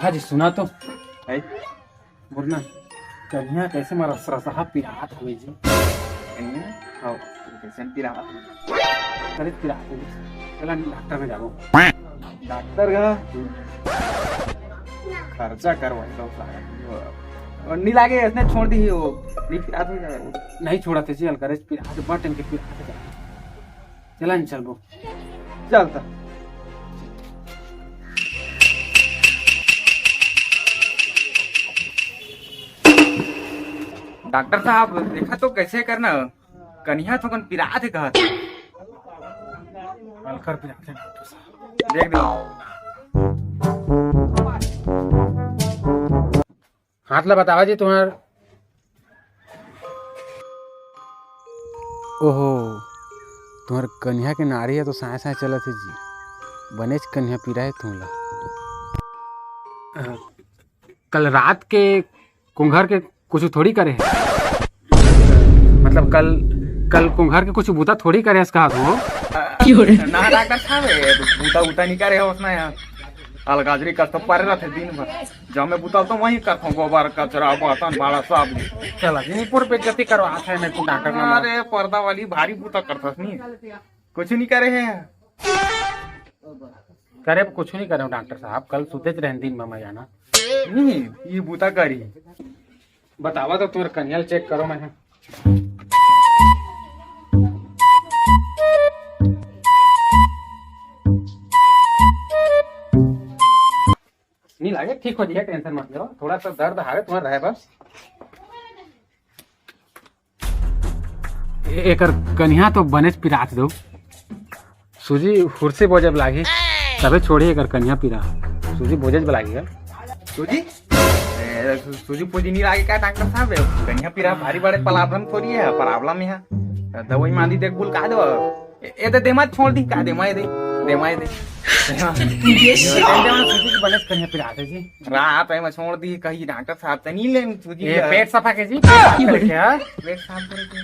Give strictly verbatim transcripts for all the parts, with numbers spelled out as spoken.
हाँ जी, सुना तो। है? बोलना, कनिहा कइसे मारा सरसहा पिरात हवे जी। कनिहा? हाँ। कइसे पिरात हवे? करे पिरात हवे जी। चला डॉक्टर में जाबो। डॉक्टर का? खर्चा करवाई तो सारा। और नी लागे, इसने छोड़ दी ही वो। नी पिरात हो जाएगा। नहीं छोड़ा थे जी, अलकरेज पिरात, बड़ टाइम के पिरात है। चला नहीं चलबो। चलता। डॉक्टर साहब, देखा तो कइसे करना, कनिहा थोकन पिरात हे कहत। हल्कर पिरात हे डॉक्टर साहब। देख दो। हाथ ला बतावा जी तुम्हार। ओहो, तुम्हार कनिहा के नारी हे तो साँय साँय चलत हे जी। बनेच कनिहा पिरा हे तुमला। कल रात के कुंघर के कुछ थोड़ी करे हे। मतलब कल, कल कुंघर के कुछ बूता थोड़ी करे हस कहा तू। ना डॉक्टर साहब, ये बूता उता नहीं करे हो उसने यार। अलगाजरी कस तो परे रहते दिन भर। जब मैं बूता तो वही करता हूँ, गोबर, कचरा, बर्तन, भाड़ा सब। चला जी, निपुर बेइज्जती करवा है मैं तू डॉक्टर ना। अरे पर्दा वाली भारी बूता करता नहीं, कुछ नहीं करे है। करे कुछ नहीं करे हूँ डॉक्टर साहब, कल सुते रहन दिन में मैं जाना। नहीं, ये बूता करी। बतावा तो तुम्हारे कनियल चेक करो मैं। नहीं लागे, ठीक हो जाएगा, टेंशन मत लो, थोड़ा सा दर्द हावे तुम्हारा रहे बस। ए-, एकर कनिहा तो बनेच पिरात दो। सूजी हुरसे बोजब लागी, तबे छोड़ी एकर कनिहा पिरा। सूजी बोजब लागी का? सूजी? ए, सू-, सूजी पूजी नहीं लागे का डॉक्टर साहब? कनिहा पिरा भारी बड़े प्रॉब्लम थोड़ी है, प्रॉब्लम है। दवाई मांदी देख भूल का दो। ए, ए दे देमा छोड़ दी का देमा ए दे, देमा ए दे। देमा। ये देमा सूजी बनेच कनिहा पिरात है जी। रात है मैं छोड़ दी, कही डॉक्टर साहब तनी ले सूजी ये का। पेट सफा के जी, पेट सफा के क्या? पेट साफ करे के।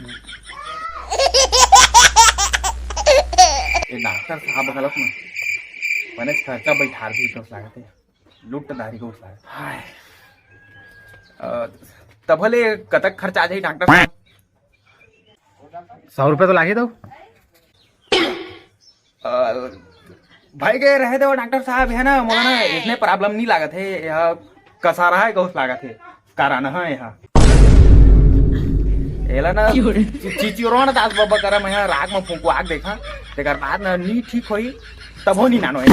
ये डॉक्टर साहब गलत में बनेच खर्चा बैठार दी तो लागत है, लुटदारी को लागत। हाय। अ, तभले कतक खर्चा आ जाई डॉक्टर साहब? सौ रुपया तो लागे दो। अ, भाई के रहे दो डॉक्टर साहब, है ना, मोला ना इसने प्रॉब्लम नहीं लागत है, यह कसारा है, गौस लागत है, कारण है यह। एला ना क्यों रे? चि-, चिचिरोन दास बाबा करा, मैं राग में फूंकवा के देखा, तेकर बाद ना नी ठीक होई, तभो नी नानो है।